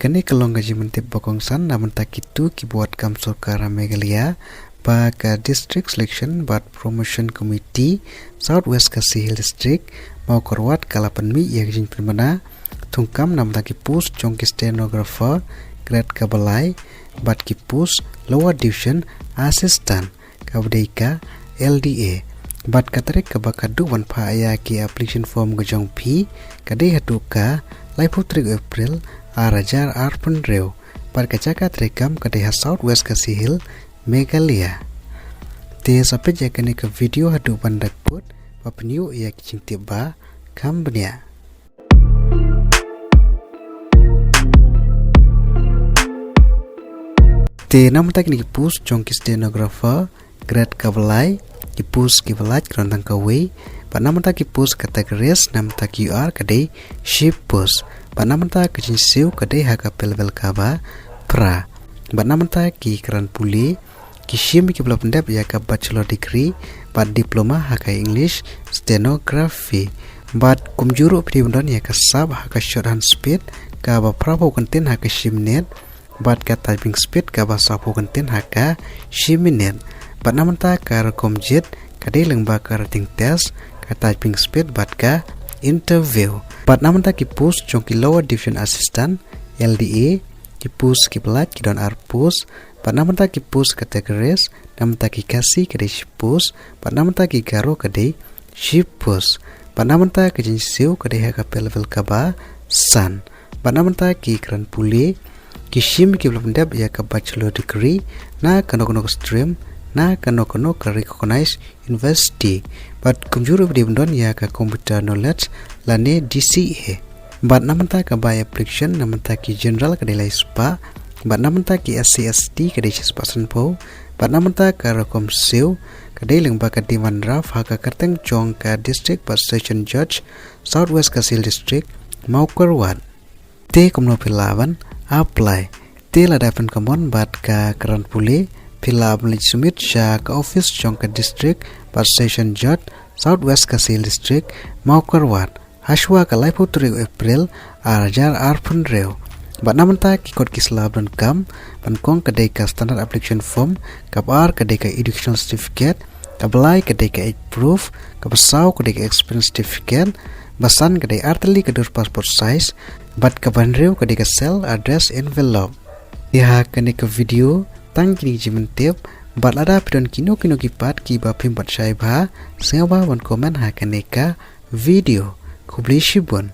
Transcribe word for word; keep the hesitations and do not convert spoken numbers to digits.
Kane ka long ka jingmyntip ba kongsan na bynta kito ki bor kam sorkar ha Meghalaya ba ka District Selection bad Promotion Committee South West Khasi Hills District, Mawkyrwat, ka la pynmih ïa ka jingpynbna thungkam na bynta ki post jong ki stenographer grade kaba lai bad ki post Lower Division Assistant, kaba dei ka L D A. Bad ka tarik kaba khatduh ban phah ïa ki application form ka jong phi ka dei haduh ka laiphew tarik April ar hajar arphew hynriew. Bad ka jaka treikam ka dei ha South West Khasi Hills, Meghalaya. Te sa peit ïa kane ka video haduh ban da kut ba phin ïoh ïa ki jingtip ba kham bniah. Te na bynta kine ki post jong ki stenographer grade kaba lai, ki post kiba lait ka don tang kawei. Bad na bynta ki post categories, na bynta ki U R ka dei shi post. Bad na bynta ka jingsiew ka dei ha ka pay level kaba phra. Bad na bynta ki kyrdan pule, ki shim kiba la pyndep ïa ka bachelor degree bad diploma ha ka English stenography. Bad kumjuh ruh phi dei ban don ïa ka sap ha ka shorthand speed kaba phraphew kyntien ha ka shi minit bad ka typing speed kaba sawphew kyntien ha ka shi minit. Bad na bynta ka rukom jied ka dei lyngba ka written test, ka typing speed bad ka interview. Bad na bynta ki post jong ki Lower Division Assistant, L D A, ki post kiba lait ki don ar post. Bad na bynta ki post categories, na bynta ki Khasi ka dei shi post, bad na bynta ki Garo ka dei shi post. Bad na bynta ka jingsiew ka dei ha ka pay level kaba san. Bad na bynta ki kyrdan pule, ki shim kiba la pyndep ïa ka bachelor degree na kano kano ka stream na kano kano ka recognized university. Bad kumjuh ruh phi dei ban don ïa ka computer knowledge lane D C A. Bad na bynta ka by application, na bynta ki general ka dei lai spah. Bad na bynta ki S C S T ka dei shi spah sanphew. Bad na bynta ka rukom siew ka dei lyngba ka demand draft ha ka kyrteng jong ka District bad Session Judge, South West Khasi Hills District, Mawkyrwat. Te kumno phi lah ban apply? Te lada phin common bad ka kyrdan pule, phi lah ban leit submit sha ka office jong ka District bad Session Judge, South West Khasi Hills District, Mawkyrwat, hashwa ka laiphew tarik April ar hajar arphew hynriew. Bad na bynta ki kot ki sla ba donkam, ba nyngkong ka dei ka standard application form, kaba ar ka dei ka educational certificate, kaba lai ka dei ka age proof, kaba saw ka dei ka experience certificate, ba san ka dei artylli ka dur passport size, bad kaba hynriew ka dei ka self address envelope. Ïa ha kane ka video tang kine ki jingmyntip, bad lada phi don kino kino ki pat kiba phim pat shai bha, sngewbha ban comment ha kane ka video. Khublei shibun.